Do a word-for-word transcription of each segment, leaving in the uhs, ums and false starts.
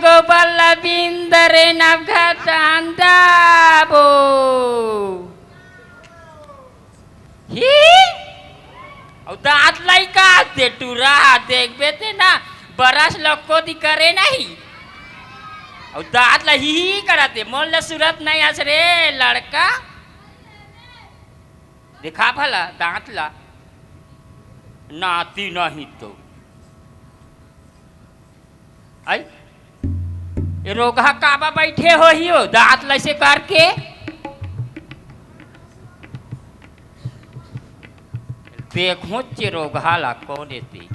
गोबर ला बिंदरे नवघा टांडाबो। ही? अउ दांत लइका ते टूरा, देखबे ते ना, बरस लक्को दी करे नहीं। अउ दांत ला ही ही करत हे, मोर ला सुरत नहीं आस रे लड़का। देखा भला दांत ला, नाती नहीं तो। आई, ए रोगहा काबा बैठे होही ओ, दांत लइसे करके। देखो चे रोगहा ला कोन एती।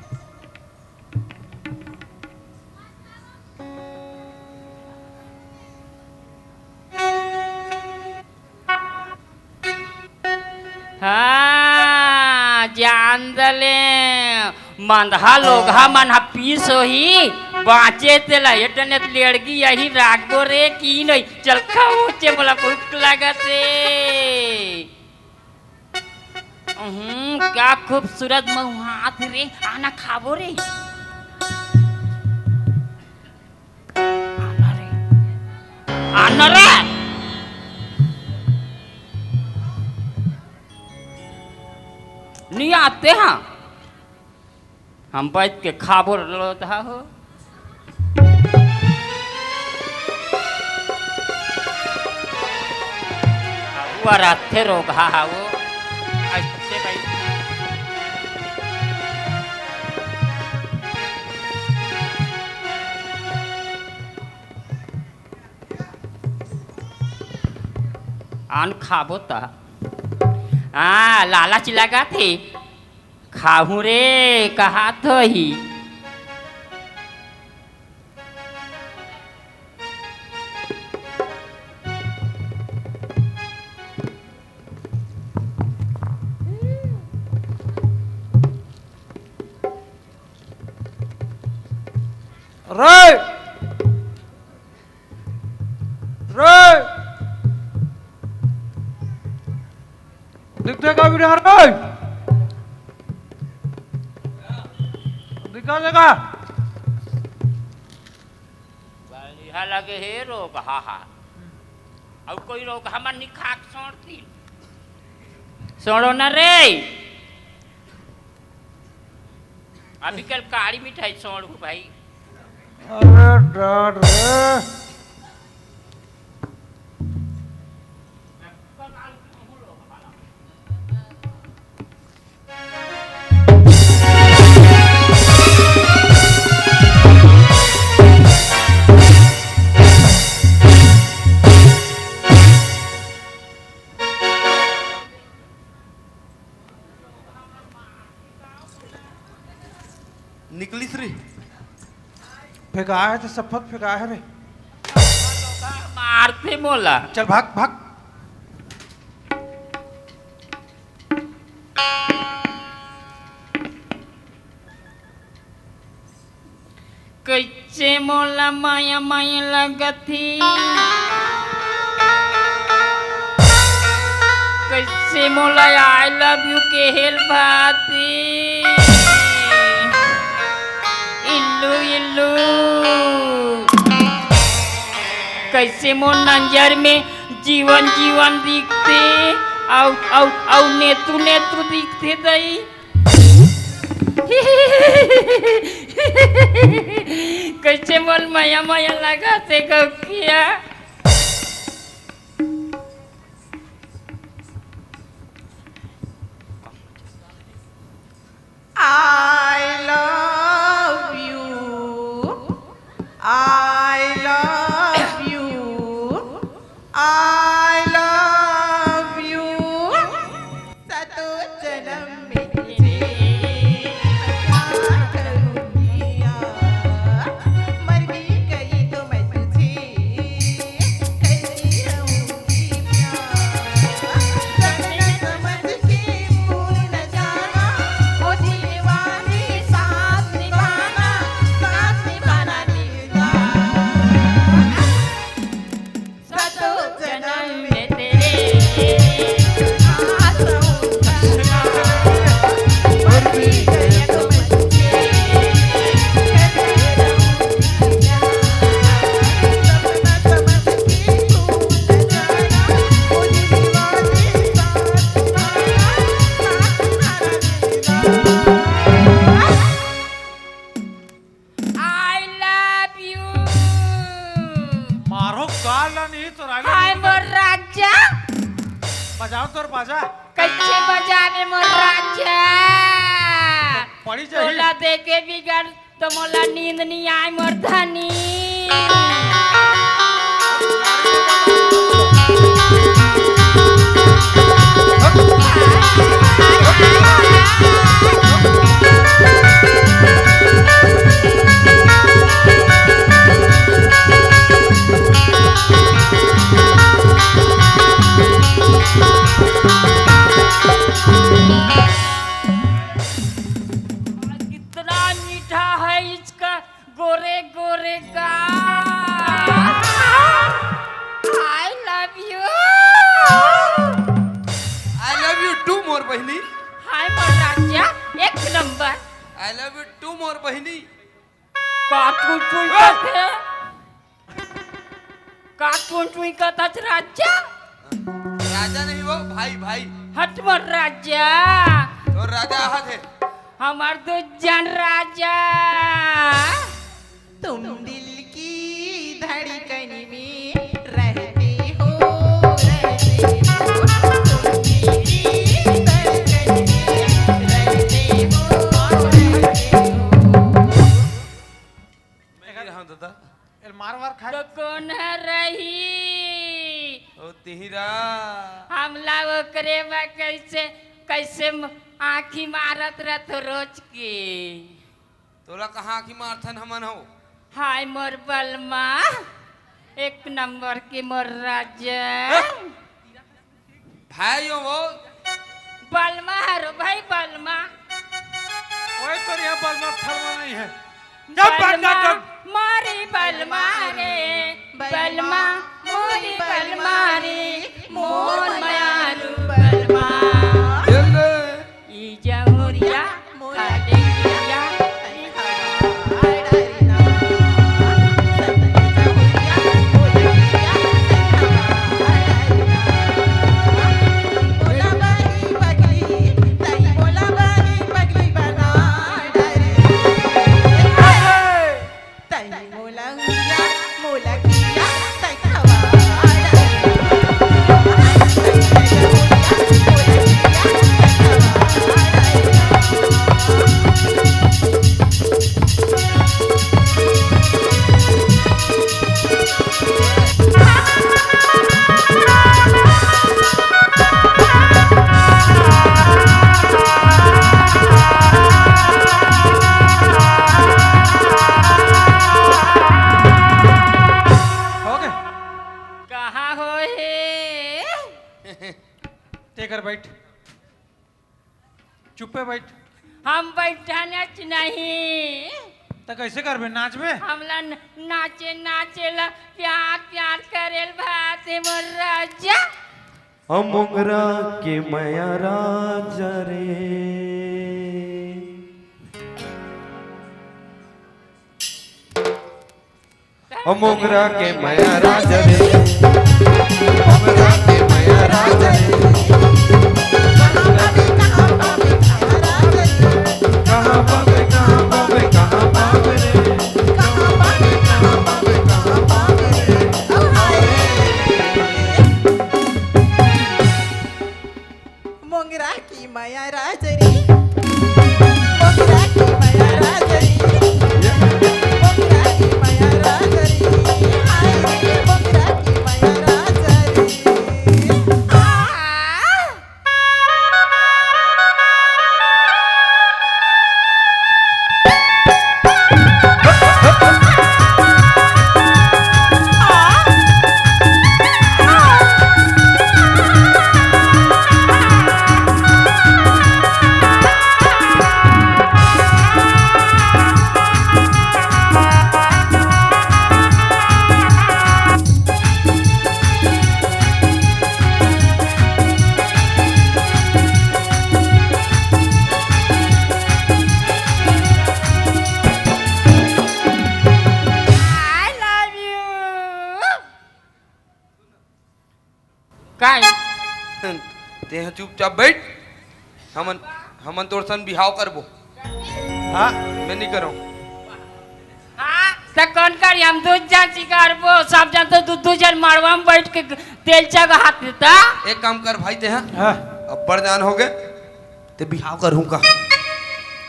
हाँ, जान दले, मंदहा लोगहा मन ह पीस होही, बाँचे तेला एटने लेड़गी यही राखबो रे, की नहीं? चल खाऊं चे, मोला भूख लागत हे। हम्म, क्या खूबसूरत महुआत रे, आना खाबो रे। आना रे। आना रे। नहीं आते हैं। हम बैठ के खाबो लोत हा हो। हुआ रहते रोगहा हा वो। अच्छे भाई। आन खाबो त। हाँ, लालच लगा थे। खाहूं रे, कहा तो ही। रे! रे! दिखथे का बिना रे? दिखा देगा? बढ़िया लगे हे रोगहा हा। अउ कोई रोगहा मन नहीं खाक सोड़ती। सोड़ो ना रे। अभी कल काली मिठाई सोड़ू भाई। अरे डर रे। निकलिस रे। फेंकाय हे त सफत फेंकाय हे रे। मारथे मोला। चल भाग, भाग। कइसे मोला माया माया लगत हे, कइसे मोला I love you केहेल भाती। इल्लू इल्लू, कइसे मोर नजर में जीवन जीवन दिखथे, अउ अउ अउ नेतू नेतू दिखथे दई। कइसे मोल मया मया लगा से गौकिया। I love you, I love you, I love you। सातों जन्म में तुझे प्यार करूंगी यार, मर भी गई तो मैं तुझे राजा। कइसे बजाबे मोर राजा? पड़ी जाही। तोला देखे बिगर तो मोला नींद नइ आय मोर धनी। कितना मीठा है इसका गोरे गोरे का। I love you। I love you too मोर बहिनी। हाय मोर राजा, एक number. I love you too मोर बहिनी। का टुई टुई ए! करथे? का टुई टुई करथस राजा? राजा नहीं वो, भाई, भाई। हट मोर राजा। तोर राजा आहत हे। हमर दू झन राजा। तुम दिल की धड़कन में रहते हो, रहते हो। तुम दिल की धड़कन में रहते हो, रहते हो। मैं कह रहा हूँ दादा। ए मार वार खा। तो कोन ह रही? ओ तिहिरा। हमला ओकरे बा कइसे, कइसे म-, आँखी मारत रथो रोज के। तोला कहाँ आँखी मारथन हमन हो? हाय मोर बलमा, एक नंबर के मोर राजा। ए? भाई हो वो। बलमा हरो भाई बलमा। ओए तोर यहाँ बलमा फलमा नहीं है। जब बलमा, बंदा जब मोरी बलमा रे, बलमा, मोरी बलमा रे, मोर मयारू बलमा। ये ले। ई जमुरिया, मोला मोला डेंगिया, डेंगिया, ई हवा डारी ना। हो गए? कहाँ हो हे? तेकर बैठ। चुप्पे बैठ। हम बैठनच नहीं। त कइसे करबे, नाचबे? हमला न-, नाचे, नाचे ला प्यार, प्यार करेल भाते मोर राजा। हम मोंगरा के मया राजा रे। ओ मोंगरा के मया राजा रे, मोंगरा के मया राजा रे। कहाँ पाबे, कहाँ पाबे, कहाँ पाबे रे? कहाँ पाबे, कहाँ पाबे, कहाँ पाबे रे? मोंगरा की मया राजरी, मोंगरा की मया राजरी, मोंगरा की मया राजरी, हाय रे मोंगरा की मया राजरी। आ। I love you। काय? तेहा चुपचाप बैठ, हमन, हमन तोर सन बिहाव करबो। हाँ। मैं नहीं करूँ। हाँ, त कौन करी? हम दू झन चिकारबो, सब झन तो दू दू झन मड़वा में बैठ के तेल चघात देता। एक काम कर भाई, तेहा हाँ। अब्बड़ जान होगे, ते बिहाव करहूं का?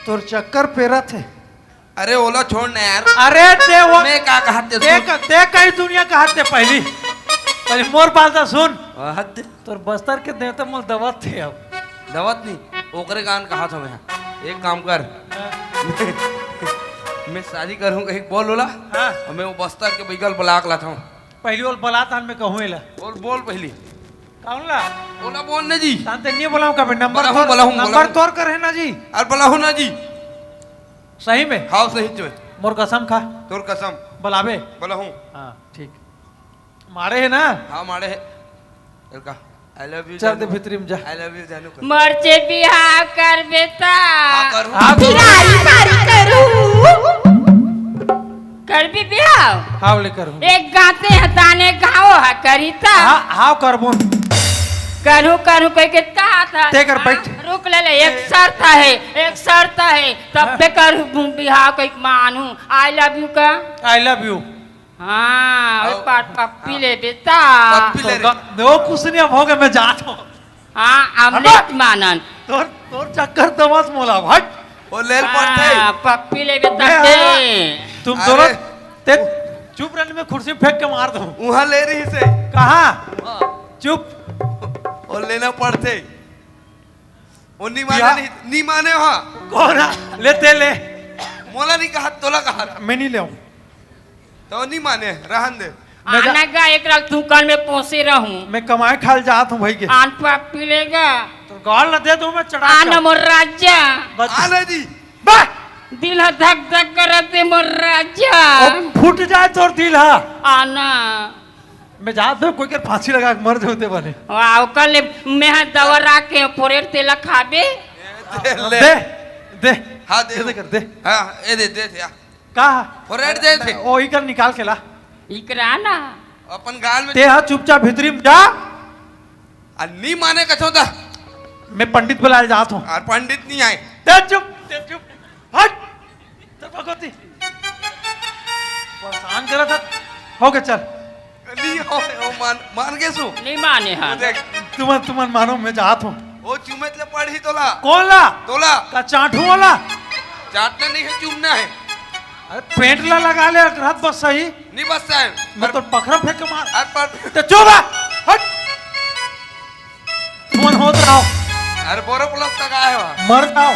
तोर चक्कर पेरत हे। अरे ओला छोड़ ना यार। अरे ते वो मैं का कहत ते ते सुन। क-, ते कहीं दुनिया कहत ते पहली, पहली मोर बात ला सुन। हद। तोर बस्तर के देवता मोल दवत थे अब। दवत नहीं, ओकरे गान कहत हवे। एक काम कर, मैं शादी करहूं कहीं बोल ओला। हाँ। और मैं वो बस्तर के बइगा ल बला के लात हूं। पहली ओला बला, तान मैं कहूं एला। और बोल पहली। कौन ला? ओला बोल ना जी। तान ते नहीं बोलाऊं कभी, नंबर बलाहूं, तोर, बलाहूं, नंबर बलाहूं। तोर कर है ना जी। अरे बलाहूं ना जी। सही में? हाव, सही चोय। मोर कसम खा। तोर कसम। बलाबे? बलाहूं। हाँ, ठीक। माड़े हे ना? हाँ, माड़े हे। एलका, I love you चल दे जानू। भीतरी में जा। I love you जानू कर। मोर से बिहाव करबे ता। हाँ, करूँ। हाँ। प्यारी प्यारी करूँ। करबे बिहाव? हाँ, ले करूँ। एक गाते ह ताने गाओ ह करी ता। हाँ, हाँ, करबो। करूँ, करूँ कह के ता था। ते कर बैठ। रुक ले, ले, एक शर्त है, एक शर्त है, तब हाँ। पे करूँ बिहाव कह के मानू। I love you का? I love you। हाँ, अउ ओए पार पप्पी हाँ। ले बेटा। पप्पी ले रे। तो ग-, वो कुछ नहीं, अब हो गया, मैं जात हूँ। हाँ, अब अबे! मत मानन। तोर, तोर चक्कर तो मत मोला, हट। वो लेल पड़थे। हाँ, पप्पी ले बेटा मैं ते। हवा। तुम अरे। दोनों, ते चुप रहने में कुर्सी फेंक के मार दूँ। वहाँ ले रही से। कहाँ? वहाँ। चुप। वो लेना पड़थे। वो नी माने, बिहाव नहीं, नी माने हो। कौन है? ले ते ले। मोला नहीं कहा, तोला कहा। मैं नहीं ले। तो नी माने, रहन दे। मैं जा- आना गा, एक रात दुकान में पोसे रहूं। मैं कमाए खाए जात हूँ भाई के। आन पाप पी लेगा। तो गाल न दे दूं मैं चढ़ा के। आना मोर राजा। बस। आना जी। बा! दिल ह धक धक करत हे मोर राजा। ओ, फूट जाए तोर दिल ह। आना। मैं जात हूँ, कोई कर फांसी लगा के मर जाते बने। वाह, ओकर ले मैं ह दवा राख के फोरेट तेला खाबे। ले। दे, दे। हाँ, दे। ऐसे कर, दे। हाँ, ए दे, दे, दे, हाँ। का? फोरेट दे थे। ओ, इकर निकाल के ला। इकरा ना। अपन गाल में ते हा चुपचाप भीतरी में जा। आ, नी माने कछो दा। मैं पंडित बुलाए जात हूँ। और पंडित नहीं आए। ते चुप, ते चुप। हट। चल भगवती। परेशान करत हत। हो गया, चल। नहीं हो, हो मान, मान के सु। नहीं माने हाँ। देख। तुमन, तुमन मानो, मैं जात हूँ। वो चुमत ले पड़ी तोला। कौन ला? तोला। का चाटू वाला? चाटना नहीं है, चूमना है। अरे पेंट ला लगा ले, अकरहत बस सही। नहीं बस है। मैं तो पखरा फेंक के मार। अरे पर ते चुप है। हट। फोन होत रहो। अरे बोरो पुलस लगा है वहाँ। मर जाओ।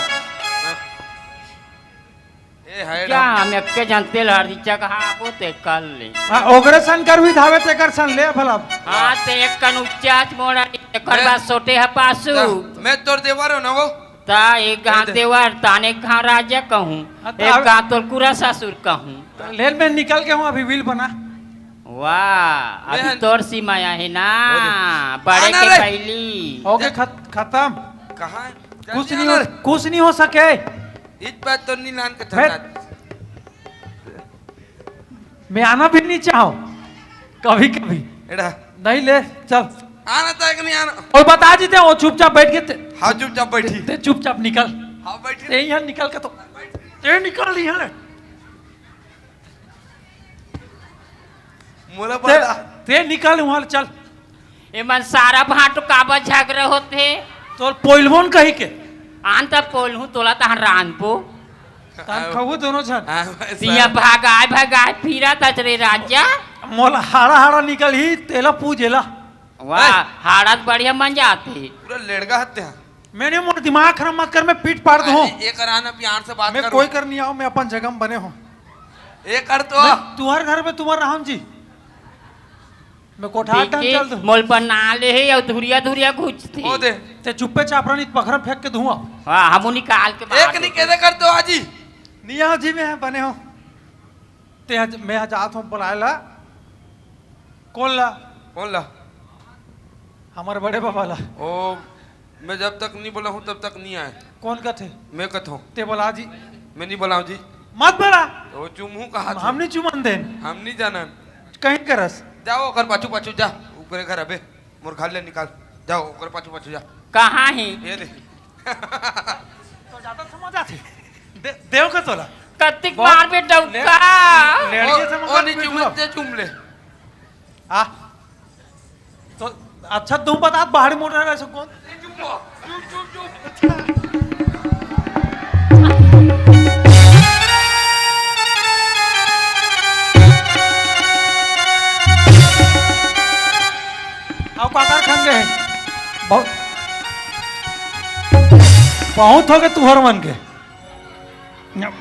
ए, है क्या ना। हम एक्के जन तेल हर दीचा कहा आपो ते कर ले। हाँ, ओकरे सन कर भी धावे ते कर सन ले भला। हाँ, ते एक कन उच्चाच मोड़ा, एक कर मैं बात सोटे है पासू। ता, मैं तोर देवर हो ना वो। ता एक गांव दे- देवर, ताने एक गांव राजा कहूँ, हाँ, ता एक अब गांव तोर कुरा ससुर कहूँ। तो ले मैं निकल के हूँ, अभी वील बना। वाह, अभी मैं तोर सीमा है ना, बोले। बड़े आना के रे। पहली। हो गए खत-, खत्म। कहाँ है? कुछ जल्दी नहीं आना हो, रे। कुछ नहीं हो सके। इत बात तो नहीं लान के मैं, थकात। मैं आना भी नहीं चाहूँ, कभी कभी। एड़ा। नहीं ले, चल। आना तक नहीं आना। और बता जीते, वो चुपचाप बैठ के ते, हाँ, चुपचाप बैठी। ते चुपचाप निकल। हाँ, बैठी। ते यहाँ निकल के तो, ते निकल रही है ना। मोला ते, पता। ते निकल वहाँ ले, चल। एमन सारा भांटो काबर झगड़ा होथे? तोर पोइलबोन कही के। आन त पोलहूँ तोला तहन रांधबो। तहन खाबो दोनों झन। हाँ, बस। तिया भगाए भगाए फिरत हस रे राजा। मोला हाड़ा हाड़ा निकलही, तेला पूजेला। वाह, ए। हाड़ा त बढ़िया मन जाथे। पूरा लेड़गा हत्या। मैं नहीं, मोर दिमाग खराब मत कर, मैं पीट पाड़ दूँ। अरे, एक आना प्यार से बात मैं करो। कोई कर नहीं आऊँ, मैं अपन जगह में बने हूँ। एक कर तो। मैं तुम्हारे घर में तुम्हारे रहूँ जी। मैं कोठा देखी, टन चल दूँ। मोल बना ले हे अउ धुरिया धुरिया घुचथे। ओ दे। ते चुप्पे चाप रहा, नहीं तो पखरा फेंक के धुआं। हाँ, हमू निकाल के बाहर एक नहीं दे। कैसे कर दो आजी। नहीं आओ जी, मैं बने हूँ। ते आज, मैं आज आत हूँ बुलाए ला। कौन ला? कौन ला? हमारे बड़े बाबा ला। ओ, मैं जब तक नहीं बोला हूँ, तब तक नहीं आए। कौन कथे? मैं कथों। ते बोला जी। मैं नहीं बोला हूँ जी। मत बोला। तो चुमहू कहा हम था। नहीं चुमन देन। हम नहीं जानन। कहीं करस। जाओ, ओकर पाछू पाछू जा। ऊपरे घर अबे। मोर घर ले निकाल। जाओ, ओकर पाछू पाछू जा। कहाँ है? ये दे। तो ज्यादा समझ आते। दे, देव का तोला। कत्तिक बहुत मार बे डौका। ले-, लेड़िए ओ, से ओ, मत नहीं पीट चुम लो। ले, चुम ले। आ। तो अच्छा, तू बता, बाहरी मोटर है, ऐसे कौन? अउ काकर खंगे हे? बहुत, बहुत होगे तुहर मन के।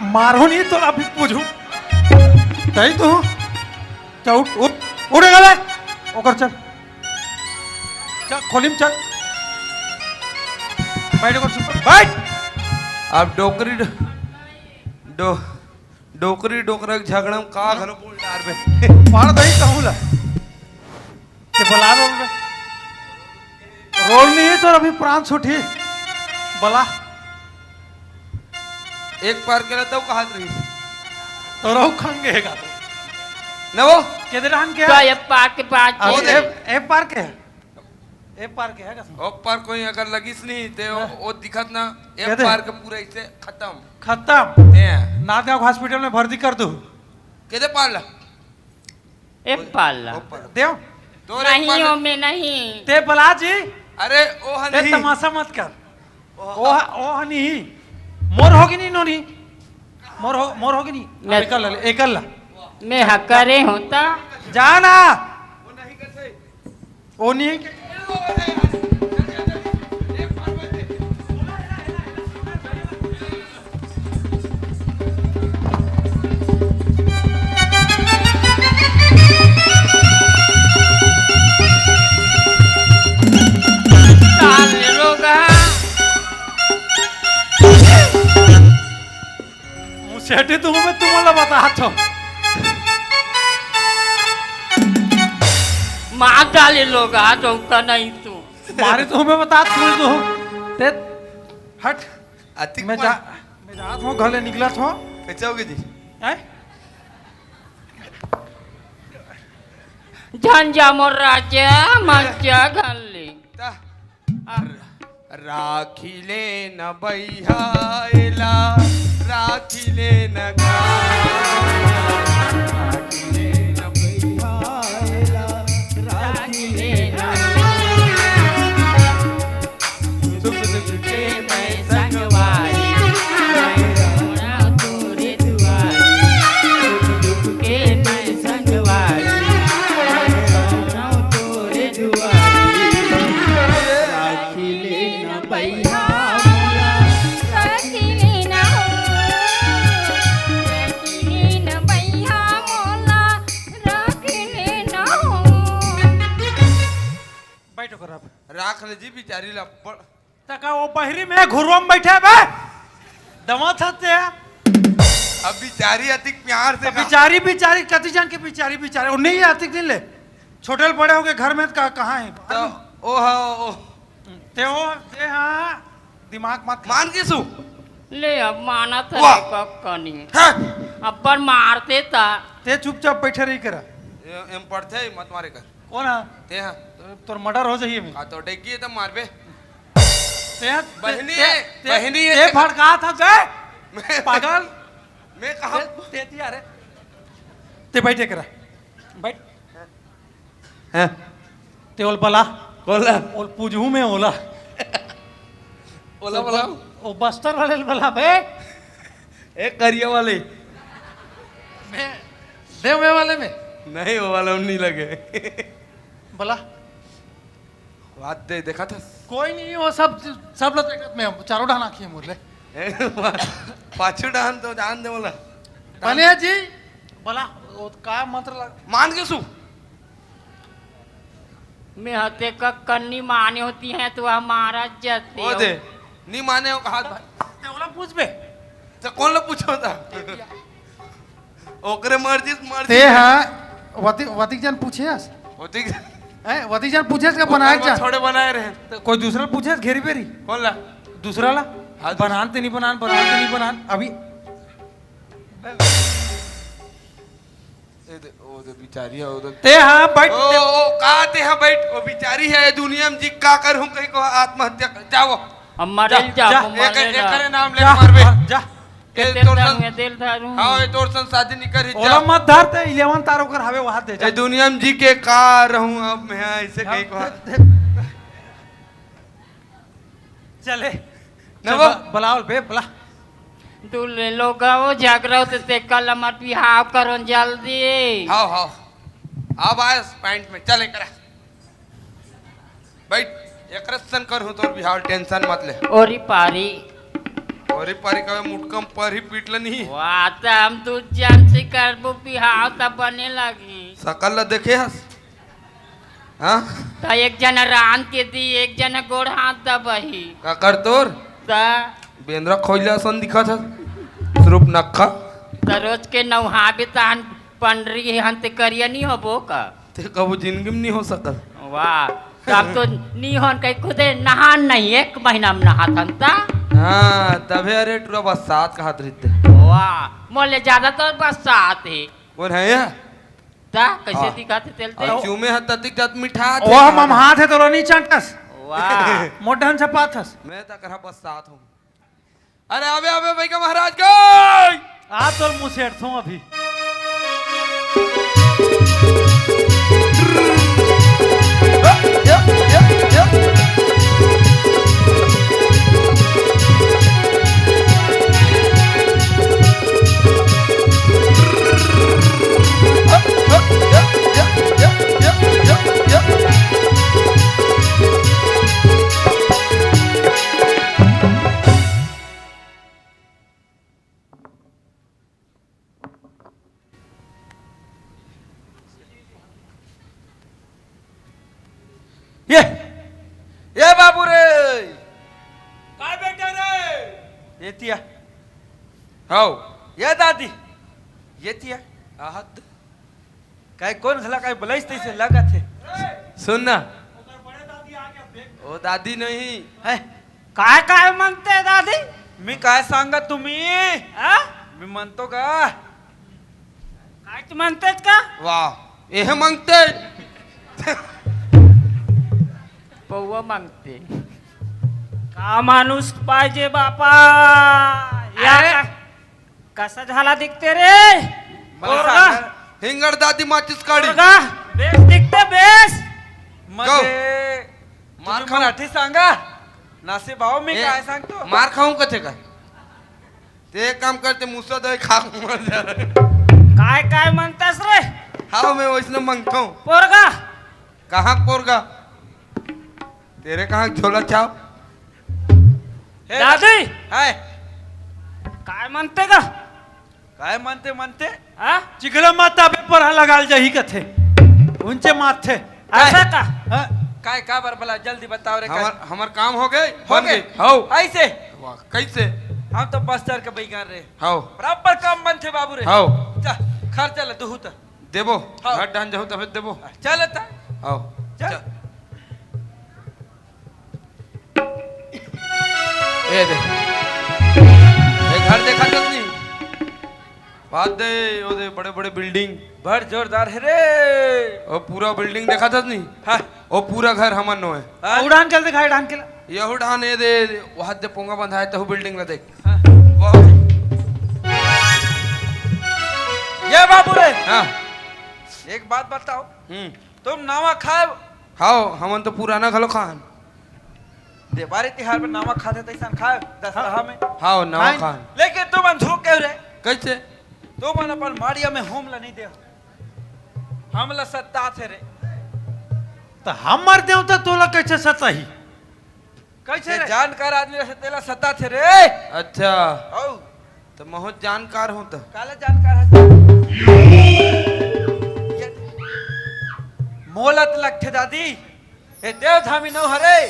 मारहूं नहीं तो अभी पूछूं। तई तू। चल उठ, उठ, उठ गले। ओकर चल। चल, खोली में चल। बैठ ओकर सुपर, बैठ। अब डोकरी डो-, डो-, डोकरी डोकरा के झगड़ा में का घलो बोल डारबे। पढ़ दही कहूं ला। ते बला रोल में। रोल नहीं है तो अभी प्राण छुटी। बला। एक पार के ला तब कहत रहिस। तो रहू खंगे हे का तो। न वो? किधर हन के? तो ये पार के पास अरे, जी। ए, ए पार के है? ए पार के है कसम? ओ पार कोई अगर लगिस नहीं, ते वो, हाँ। वो दिखत ना, ए कहते? पार के पूरा इसे खत्म। खत्म? ते हैं। नांदगांव हॉस्पिटल में भर्ती कर दू। केदे पार ला? ए पार ला। ओ पार। देव? तोरे नहीं, पार। ओ में नहीं। ते बला जी। अरे, ओ ह ते नहीं। तमाशा मत कर। ओ ह-, ओ ह-, ओ ह नहीं। मोर होगी नहीं नोनी। मोर हो, मोर होगी नहीं। मैं अब एकल ला, एकल ला। मैं ह करे होता। जा ना। ओ नहीं। मुसेठी तुमन ला बतात हों। मार डाले लोग, आज उनका नहीं तू। मारे तुमन ला बतात हों। ते हट। अतिक मैं जा, मैं जात हों, घर ले निकलत हों। कैसे होगे जी? हैं? झन जा मोर राजा, मत जा घर ले। ता। आ। राखी ले न बइहा एला, राखी ले न गा-, राखी ले न बइहा एला, राखी ले न। सुख दुख के मैं संगवारी, मैं रहूं तोरे दुआरी। सुख दुख के मैं संगवारी, मैं रहूं तोरे दुआरी। राखी ले न बइहा मोला। राखी ले न हो, राखी ले न बइहा मोला, राखी ले न हो। बैठो कर अब। राख ले जी बिचारी ला बड़। तका वो बहिरी में घुरुआ में बैठे बे। दमा था ते। अब बिचारी अतिक प्यार से अब का- बिचारी, बिचारी, कति जन के बिचारी, बिचारी। वो नहीं आतिक दिन ले। छोटे ले बड़े होगे घर में का, कहाँ है? तो ओ हा, ओ। ते वो, ते हाँ, दिमाग मत खा। मान के सु? ले अब माना था वाह। रे कक्का नहीं। हाँ। अब्बर मारते ता। ते चुपचाप बैठे रही करा। ए-, एम पढ़ते ही मत मारे कर। कौन है? ते हाँ। तो, तोर मर्डर हो जाइए मैं। का तो डेगी है तो मारबे। ते, ते, बहिनी ते, है, ते, बहिनी है, ते ते भड़का था बे। मैं, पागल। मैं कहा ते, ते, ते, अरे। ते बैठे करा। बैठ। हैं? ते ओला बला। ओला। ओला पूछहूं मैं ओला। ओला बला। ओ बस्तर वाले ल बला बे। ए करिया वाले। मैं, देव में वाले में। नहीं, वो वाला नहीं लगे। बला। बात दे, देखा था? कोई नहीं, वो सब, सब लोग देखत में, चारों डहान आँखी है मुरले। ए, पा-, पाछू डहान तो जान दे बोला। बने जी, बला, वो का मंत्र लग- मान के सु। मैं हते का कन्नी माने होती है तो हमारा जते ओ हो। दे, नी माने हो कहा भाई। ते ओला पूछबे। तो कौन ला पूछो था? ओकरे मर्जी, मर्जी ते है। हा, वती, वतिक जन पूछे हस? वतिक हैं, वतिक जन पूछे हस के बनाए ओकर जा? थोड़े बनाए रहे। तो कोई दूसरा पूछे हस घेरी बेरी? कौन ला? दूसरा ला? हाँ, दूसरा। बनान ते नहीं बनान, बनान ते नहीं बनान। अभी ए दे, ओ दे बिचारी है, ओ दे। ते हाँ बैठ, ओ, ते ओ, का ते हाँ बैठ, ओ बिचारी है, ये दुनिया में जी का कर हूँ, कहीं को आत्महत्या कर, जाओ। हम मरे जा, जा, जा, हम मरे एक, ना। एकरे नाम ले जा, मारबे। हाँ, जा। ए, तेल तोर धारू सन-, है, तेल धारू। हाँ, ये तोर सन शादी नहीं करी, ओला जा। मत धर ते, इलेवन तार ओकर हवे, वहाँ दे, जा। ए दुनिया में जी के का रहूं अब मैं, ऐसे कहीं को। अब दे, दे। चले। न चल, वो। ब-, बुलाओ बे, बुला। तू ले लो गो, झगड़ा होते ते कल हमार बिहाव करो जल्दी। हाव, हाव। अब आयस पैंट में, चल एकरा। बैठ, एकरे सन करहूं तोर बिहाव, tension मत ले। ओरी पारी। ओरी पारी कबे मुटकम पर ही पीट लेनी। वाह, त हम दू जन से करबो बिहाव, त बने लगी। सकल ल देखे हस? हाँ? त एक जन रांध के दी, एक जन गोड़ हाथ दबाही। का कर तोर? त? बेंदरा खोइला सन दिखत हस। सुरूप नक्खा। त रोज के नौहाबे तहन पंडरी हन ते करिया नहीं होबो का? ते कबो जिंदगी में नहीं हो सकल। वाह, तब तो नहीं होन कहीं खुदे नहान नहीं, एक महीना में नहात हन ता। हाँ, तभे अरे टुरा बरसात कहत रहिते। वाह, मोले ज्यादा तो बरसात है। कौन है ये? ता कैसे हाँ। दिखाते तेल ते? और चूमे ह ततिक जात मिठात ओह है। ममहात है तो लो नहीं चाटस। वाह। मोटहन छपात हस। मैं ता करा बरसात हूँ। अरे आवे, आवे भाई का महाराज का। आ तोर मुंह से अड़थों अभी। ये, ये बाबू रे। काय बेटा रे? ये तिया। हाव। ये दादी। ये तिया। आहत। काय कोन घला काय बुलाइस तइसे लगत हे। सुन ना। ओ दादी नहीं। है। काय, काय म्हणते दादी? मी काय सांगा तुम्ही? हा? मी म्हणतो का? काय तू म्हणतेस का? वाह, एह मांगते। पौवा मांगते। का माणूस पाहिजे बापा? या अरे! का-, कसा झाला दिखते रे? मला पोरगा? सांगा, हिंगड दादी माचीस काढी। पोरगा? बेस दिखते, बेस. मग गौ. ते मार तुम्ही खाऊ. मराठी सांगा. नासे भाऊ, मी ए, काय सांगतो? मार खाऊ कथे का? ते एक काम करते, मुसा दही खा मर जा. काय, काय म्हणतास रे? हाव, मैं वैसने मांगता हूँ. पोरगा? कहाँ पोरगा? तेरे कहाँ झोला छाप? हे दादी! हाय. काय म्हणते का? काय म्हणते, म्हणते? हा? चिखला माता पे परहा लगाल जाही कथे. उनचे माथे. असं का? हा? काय, का बर भला? जल्दी बताओ रे, काय? हमर, हमर काम हो गए, हो बन गए. गए. हाव. ऐसे? वाह, कैसे? हम तो बस्तर के बैगन रे. हाव. बराबर काम बनथे बाबू रे. हाव. जा, खर्चा ले दुहू त. देबो. हाव. घर डाहन जाहू तबे देबो. चल त. हाव. चल. चल. ए दे. ए घर देखा तो नहीं? बात दे, ओ दे बड़े-बड़े building. बड़ जोरदार हे रे. ओ पूरा building देखा था नहीं? हाँ. ओ पूरा घर हमन नो हे. हाँ. उड़ान चल दिखा, उड़ान के ला. यहू डाहन ए दे, वहाँ दे पोंगा बंधा हे, तहू building ला देख. हाँ. वाह. ये बाबू रे. हाँ. एक बात बताओ. हम्म. तुम नवा खाए? हाव, हमन तो पुराना घलो खान. देवारी तिहार में नवा खाथे तैसन खाए, दशहरा में. हाव, नवा खाए. खान. लेकिन तुमन झूठ कह रहे. कैसे? तुमन अपन माड़िया में होम ला नहीं दे. हम ला सत्ता थे रे. तो हमर देवता तोला कैसे सताही? कैसे ते रे? जानकार आदमी रहे तेला सता थे रे। अच्छा। हौ। त महूं जानकार हूं त। काला जानकार हे? ये मोला त लगथे दादी, ए देवधामी नो हरे।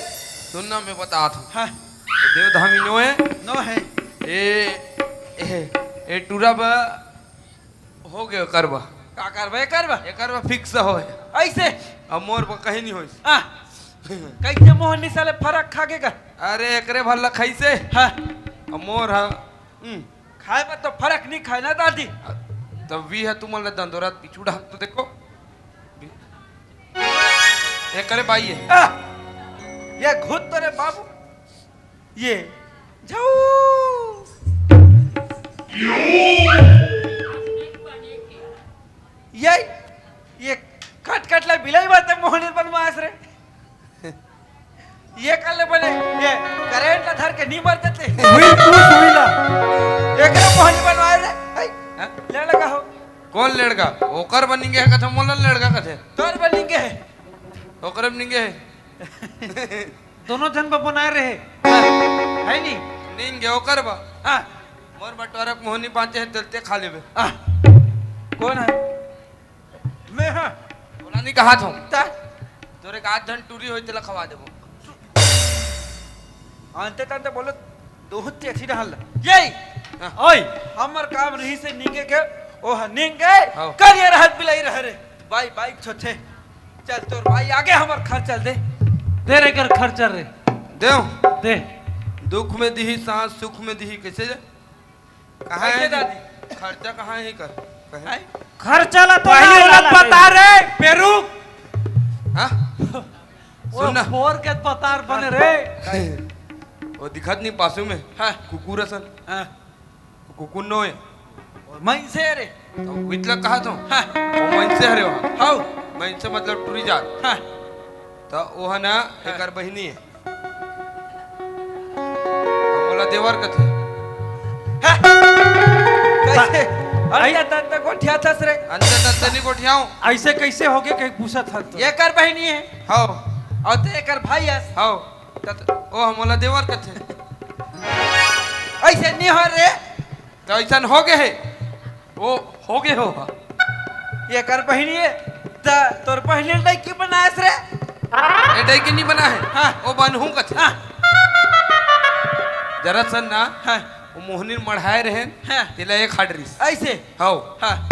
सुन ना, मैं बतात हूं। हाँ। ए देवधामी नो हे। नो हे। ए, ए, ए टूरा बा हो गयो करबा। का करबा, ए करबा? ए करबा fix होय। ऐसे? अब मोर बा कहीं नहीं होइस। आ, कैसे मोहनी साले फरक खा के कर? अरे, एकरे भर ला खाइसे। हाँ। अब मोर हा, हम्म। खाए में तो फरक नहीं खाए ना दादी। तब भी है तुमन ला दंदोरा पीछू ढाक तो देखो। एकरे बाई है। आ, ये घुत तो रे बाबू। ये जाऊ। ये, ये कट कट ला बिलाई बात है मोहनी बनवास रे। ये कर ले बने, ये करंट ला लड़का, ओकर बर निंगे हे कथे, मोला लड़का कथे। तोर बर निंगे हे। ओकर बर निंगे हे। दोनों झन बर बनाए रहे। है नी? निंगे ओकर बर। हाँ। मोर बंटवारा के मोहनी बांचे हे, तेला ते खा लेबे। हाँ। कोन हे? मैं हाँ। तोला नी कहाथों। ता? तोर एक आध झन टूरी होही, तेला खवा देबो। अंते तंते बोलो, दोहत ते अच्छी रहल। ये। हाँ। ओए। हमर काम रहिसे निंगे के, ओह निंगे, हाँ। करिया रहत बिलाई रह रे। बाई, बाई छोटे। चल, तोर बाई आगे हमर खर्चा ल दे। दे रे कर खर्चा रे। देव। दे। दुख में दिही साँस, सुख में दिही, कइसे? कहाँ हे दादी? खर्चा कहाँ हे कर? कहे? हैं? खर्चा ला तो पहली ना ओला ला बता रे। रे, पेरू। हाँ? वो सुन ना। फोर के पतार बने रे। वो दिखत नहीं पासू में? हाँ। कुकुर असन। हाँ। कुकुर नो हे। मइनसे रे। तो वितला कहा तो? हाँ। वो मइनसे हरे वहाँ। हाँ। मइनसे मतलब टूरी जात। हाँ। तो वो हे ना, हाँ। एकर बहिनी हे। हम ओला देवर कथे। हाँ। कइसे? अरे, अंते तंते गोठियाथस रे। अंते तंते नी गोठियाओं। अइसे कइसे होगे, कहीं पूछत हस तो। एकर बहिनी हे। हाँ। अउ ते एकर भाई हस। हाँ। त, त, ओ, हम ओला देवर कथे। अइसे नी हो रे। त अइसन होगे हे। ओ, होगे हो। एकर बहिनी हे। त तोर बहिनी ल डइकी बनायस रे। ए, डइकी नी बना हे। हाँ। ओ बनहूँ कथे। हाँ। जरा सन ना। हाँ। ओ मोहनी मढ़ाए रहे। हाँ। तेला एक हाडरिस। अइसे? हौ। हाँ।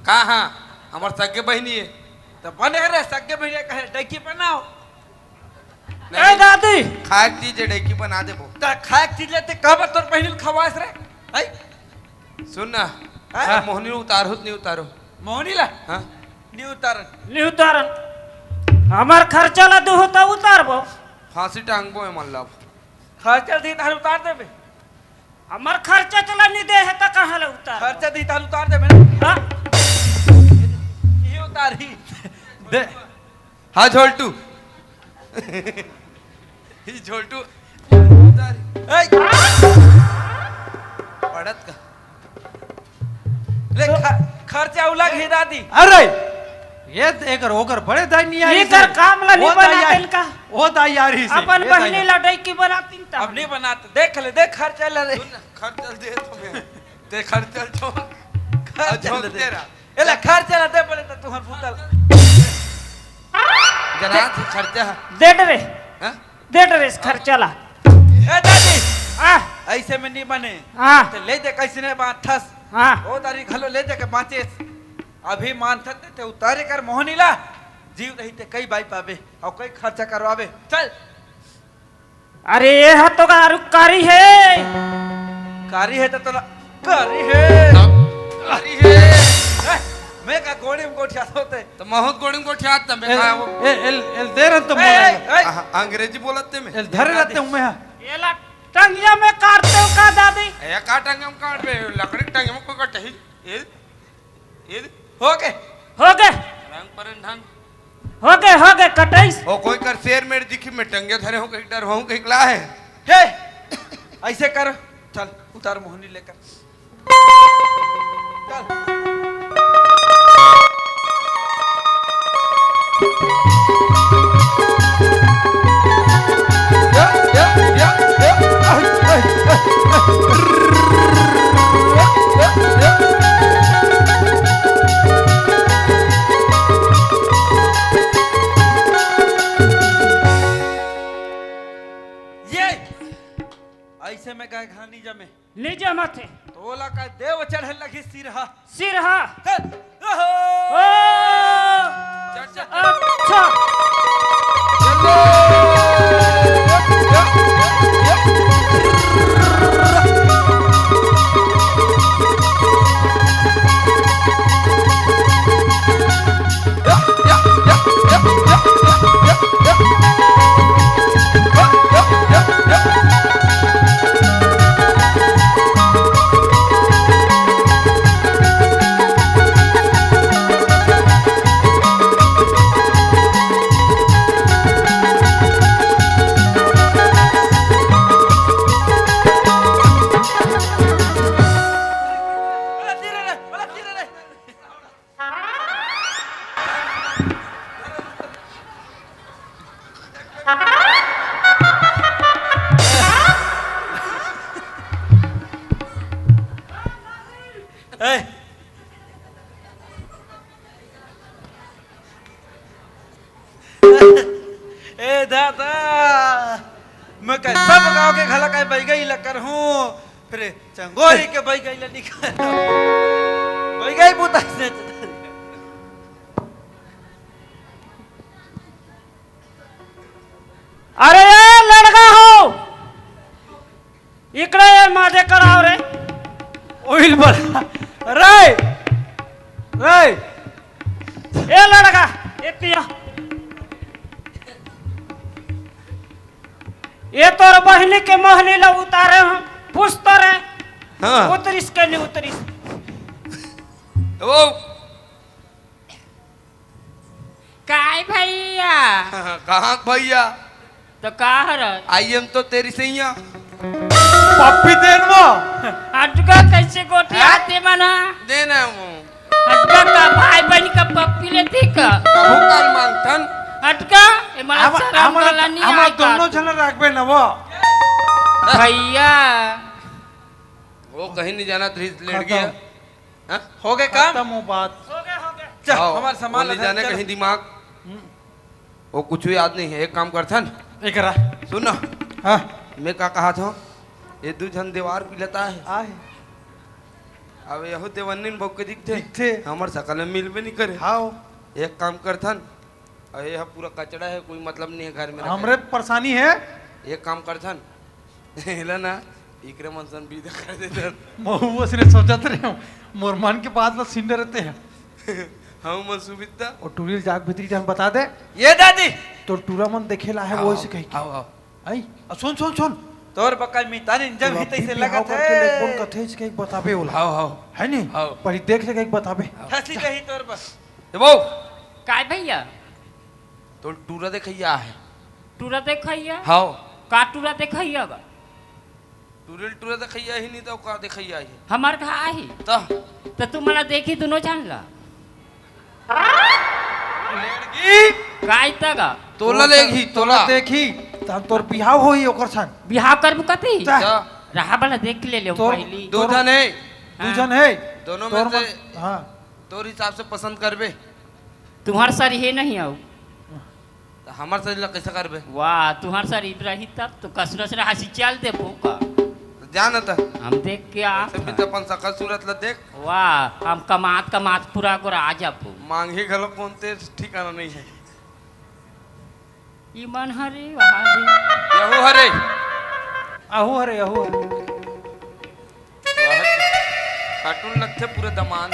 का हाँ? हमर सगे बहिनी हे। त बने रे, सगे बहिनी कहे, डइकी बनाओ। ए दादी! खाए के चीज हे, डइकी बना देबो। त खाए के चीज लेते कहबे तोर बहिनी ल खवास रे? हैं? सुन ना, हाँ? मोहनी उतारहूँ त नी उतारहूँ? मोहनी ला? हाँ? नी उतारन। नी उतारन। हमर खर्चा ला दुहू त उतारबो। फांसी टांगबो एमन ला। खर्चा दी त उतार देबे। हमर खर्चा चला नी दे हे त कहाँ ले उतार? खर्चा दी त उतार देबे ना। हाँ? ये उतार ही। दे। हाँ, झोलटू। ई झोलटू। उतार। ए! पड़त का? ले, तो ख-, खर्चा उलग ही दादी। अरे, ये त एकर ओकर बड़े दाई नहीं आई एकर से। काम ला नहीं वो दाई बनाते आई। इनका। वो दाई आ रही से, अपन ये दाई बहिनी आ- ला डइकी बनाती त। अब नहीं बनाते, देख ले, देख खर्चा ला रे। सुन ना, खर्चा दे तो मैं। ते खर्चा तो। खर्चा आ, झोंक दे। तेरा। एला खर्चा ला दे बोले त तुहर भूतल। जना से खर्चा है। दे डरे। हाँ? दे डरे इस खर्चा ला। ए दादी, आ। अइसे में नी बने। हाँ। त ले दे कइसने बांचथस। हाँ। ओ दारी घलो ले दे के बांचेस। अभी मानथस ते उतारे कर मोहनी ला। जीव रही ते कई बाई पाबे, अउ कई खर्चा करवाबे। चल। अरे ये हा तो गारू कारी हे। कारी हे त तोला कारी हे। कारी हे। ए, मैं का गोड़ी में गोठिया होते। त महूँ त गोड़ी में गोठियात त मैं एल, का वो एल, एल, एल दे रन त ए, मोला। ए, ए। आहा, अंग्रेजी बोलत ते मैं। एल धरे रहते हूँ मैं, हाँ। ये ला टंगिया में काटते हो का दादी? ए, का टंगिया में काटबे? लकड़ी के टंगिया में कोई काटही? ए, ए। हो गे। हो गे। रंग परन ढंग। हो गे, हो गे, कटइस। ओ कोई कर शेर मेर दिखी मैं टंगिया धरे हूँ, कहीं डर हूँ, कहीं ला हे। हे, अइसे कर, चल, उतार मोहनी लेकर। चल। ये अइसे में गाय घानी जमे। नी जमत हे। तोला का देव चढ़े लगी सिरहा। सिरहा। चल। ओहो। ओ। चल, चल, चल। अच्छा। ए, ए दादा, मैं कइसे सब गांव के घला काय बैगई ला करहूं, फिर चंगोरी के बैगई ला निकाल, बैगई बुता से। अरे ए लड़का हो, इकड़े ये मादे कराव रे। ओइल बड़ा। रे, रे। ए लड़का, ए पिया। ये तोर बहिनी के मोहनी ला उतारे हंव, पूछ तो रे। हाँ। उतरिस के नहीं उतरिस? ओ। काय भैया? कहाँ भैया? तो का हर? आई एम तो तेरी सैया। पप्पी तेन वो। अटका कैसे गोटी हाँ? आते मना? देना वो। अटका का भाई बहन का पप्पी लेती का? कहूँ काल मांगथन। अटका, ए मला हम, शरम हम, वाला नहीं हम आय का दोनों तू? जन रखबे न वो। भैया। वो कहीं नहीं जाना, धीरे लेट खत्म। गया। हाँ? हो गए काम? खत्म हो बात। हो गया, हो गया। चल, आओ, हमारे सामान वो ले ला, जाने चल। कहीं दिमाग। हम्म। वो कुछ भी याद नहीं है, एक काम करथन। एकरा। सुन ना। हाँ। मैं का कहा था? ये दू झन देवार पिलता है। आहे। अब यहू देवन्निन बहू के दिखथे। दिखथे। हमर सकल में मिलबे नहीं करे। हाँ। एक काम करथन। अरे, यह पूरा कचड़ा है, कोई मतलब नहीं है घर में रखे। हमरे परेशानी है। एक काम करथन, एला ना, इकरे मन सन विदा कर देथन। महू उसने सोचत रहे हो, मोर मन के बात ला सिंड रहते हैं। हाँ, मन सुबिता। और टूरी जाग भीतरी जान बता दे। ये दादी। तो टूरा मन देखे ला है, वो आओ, ऐसे कही के। आओ, आओ। आई, आ, सुन, सुन, सुन। तोर बका मितान इंजन तो ही तैसे अभी बिहाव लगत करके है। लेकबोन कथे इसके एक बताबे ओला। आओ, आओ। है नहीं? आओ। पर देख लेके एक बताबे। आओ। हंसी रही तोर बस। ए बहू। काय भैया? तोर टूरा देखइया है। टूरा देखइया? हाव। का टूरा देखइया बा? टूरे ल टूरा देखइया ही नहीं तो का देखइया ही? हमर घर आही। त? त तू मला देखी दुनो झन ला। लेड़गी। काय तगा? तोला तोला लेगही, तोला। तोला देखी, त तोर बिहाव होही ओकर सन। बिहाव करबू कती? त? त? रहा बला देख ले ले तोर पहली। दू तोर झन है। दू हाँ। झन है। दोनों में तोर से मन, हाँ। तोर हिसाब से पसंद करबे। तुम्हार सर हे नहीं आऊ। त हमर सरीर ला कैसे करबे? वाह, तुम्हार सरीर रही तब तो कसरत रहा सी चल दे भूखा। त जा न त। हम देख के आ। ऐसे भी त अपन सकल सूरत ला देख। वाह, हम कमात कमात पूरा गोरा आ जाबो। मांगी घलो कौन तेज ठिकाना नहीं है। ई मन हरे, वहाँ दे। यहू हरे। अहू हरे, अहू हरे। वाह, cartoon लगथे पूरा दमान।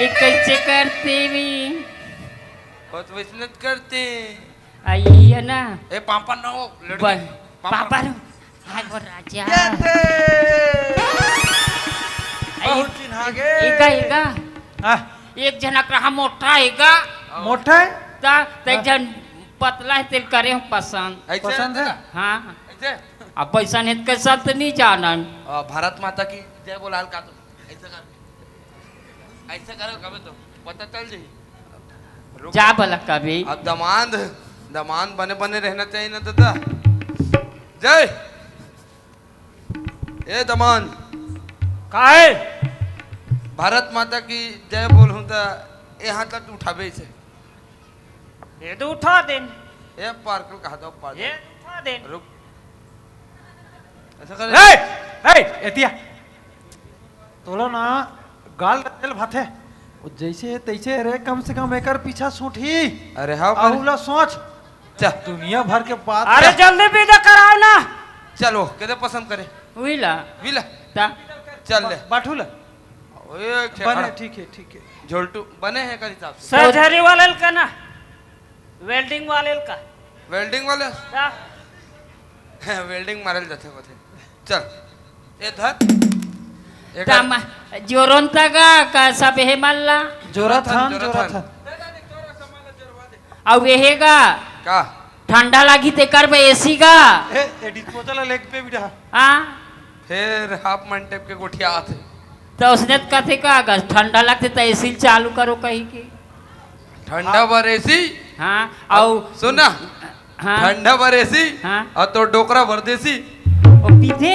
ये कैसे करते भी? बहुत वैसने करते। आई है ना? ए, पापा ना हो, लड़की। बस, पापा। पापा नु। हाय वो राजा। ये थे। आई, बहुत चिन्हा गे। एका, एका। हाँ। एक जनक रहा मोटा एका। मोटा है? ता, ते हाँ। जन पतला है, तेल करे हम पसंद। ऐसे पसंद है? है? हाँ। ऐसे? अब पैसा नहीं तो कैसा तो नहीं जानन। आ, भारत माता की जय बोलाल का तो। ऐसा कर। ऐसा करो कभी तो पता चल जाई। रुक। जा भला कभी। अब दमांद, दमांद बने बने रहना चाहिए ना दादा। जय। ए दमांद। काहे? भारत माता की जय बोलहूं त ए हाथ ला उठाबे इसे। ये तो उठा देन। ए पार्कल कहा दो पार्कल। ये उठा देन। रुक। ऐसा कर। ए, ए, एतिया। तोला ना गाल तेल भाथे। वो जैसे है तैसे है रे, कम से कम एकर पीछा सूट ही। अरे हाँ, पर आहुला सोच। चल। दुनिया भर के बात अरे कर। जल्दी विदा कराओ ना। चलो, केदे पसंद करे? वही ला। विला। ता। चल ले। बाठू ला। ओए, एक ठे बने, खड़ा। ठीक है, ठीक है। झोलटू बने हैं कर हिसाब से। सर्जरी वाले का ना, welding वाले का। Welding वाले? हाँ। Welding मारल जाथे होथे। चल, ए धर। एक तमा-, जोरोन तगा का सब हे मल्ला। जोराथन, जोराथन, जोराथन। जोराथन। अउ एहे गा? का? ठंडा लागी तेकर बर AC गा? ए, ए disposal लेके पे बिठा। हाँ? फेर half मन टेप के गोठिया आथे। त उसने त कथे का गा, ठंडा लगथे त AC चालू करो कही के। ठंडा हाँ। बर AC? हाँ, अउ सुन ना। हाँ। ठंडा बर AC, हाँ। अउ तोर डोकरा बर देसी। ओ पीथे?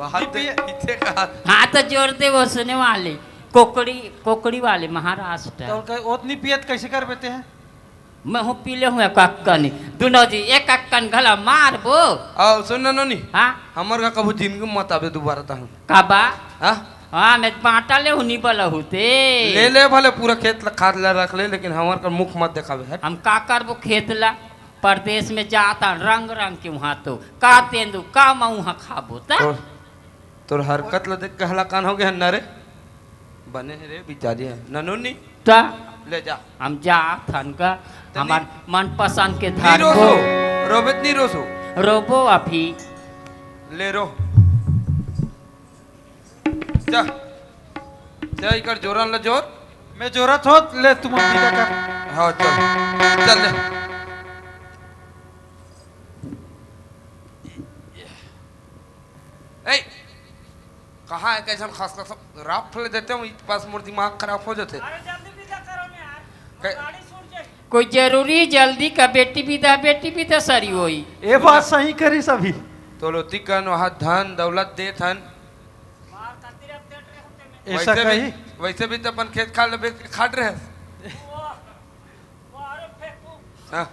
हाथ दे, पीछे का हाथ। हाथ जोड़ दे वो सुने वाले, कोकड़ी, कोकड़ी वाले महाराष्ट्र। तो उनका ओतनी पियत कैसे कर बेते हैं? मैं हूँ पीले हुए कक्कनी, दोनों जी एक कक्कन घला मारबो। आओ सुन ना नोनी। हाँ? हमर का कभू जिंदगी में मत आबे दोबारा तहन। का बा? हाँ? हाँ, मैं बांटा ले हूँ, नहीं बोला हूँ ते। ले ले भले पूरा खेत ला, खाद ला रख ले, लेकिन हमर का मुख मत देखाबे, हट। हम का करबो खेत ला? परदेस में जात हन रंग रंग के उहाँ तो का तेंदू का मउहा खाबो त। तोर, तोर हरकत ल देख के हलाकान हो गे हन ना रे। बने हे रे बिचारी हे ननोनी। त ले जा। हम जात हन का, तनी हमर मनपसंद के नी धरबो। रोसो, रोबे त नी रोसो। रोबो अभी। ले रो। जा, जा, इकर जोरन ल जोर। मैं जोरत होत, ले तुम विदा कर। हाँ, चल, चल ले। ए, कहाँ है, कैसन खस खस राप ले देते हो, इत पास मोर दिमाग खराब हो जाते। अरे जल्दी विदा करो ना यार, कै- गाड़ी छूट जाएगी। कोई जरूरी जल्दी का, बेटी विदा, बेटी विदा सरी होई। ए बात सही करी सभी। तो लोती कन वहाँ धन दौलत देत हन। ऐसा वैसे भी, कही? वैसे भी तो अपन खेत खार ल बेच के खाट रहे। हाँ।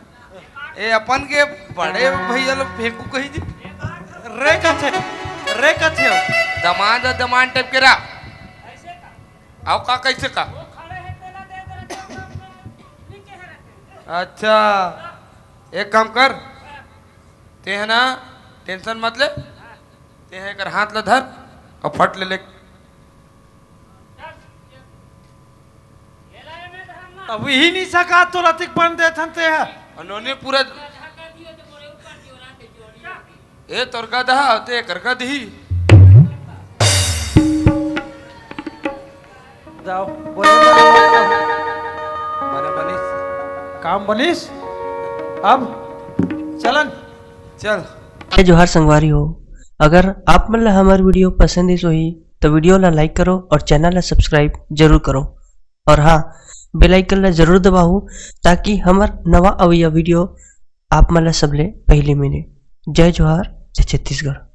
ए, अपन के बड़े भैया लोग फेंकू कही जी। रे कथे, रे कथे। दमांद, दमांद टाइप के रहा। आओ का, कैसे का? अच्छा, एक काम कर, ते है ना, टेंशन मत ले, ते है कर हाथ ला धर और फट ले ले। अब यही नहीं सका तो रतिक बन दे थन ते है। अनोने पूरा ए तोर गधा होते एकर गधी। जाओ, बोले तो। बने बनिस। काम बनिस। अब चलन। चल। जय जोहार संगवारी हो, अगर आप मन ला हमर वीडियो पसंद आइस होही तो वीडियो ला लाइक करो और चैनल ला सब्सक्राइब जरूर करो। और हाँ, बेल आइकन ला जरूर दबाहू, ताकि हमर नवा अवइया वीडियो आप मन ला सबले पहले मिले। जय जोहार, जय छत्तीसगढ़।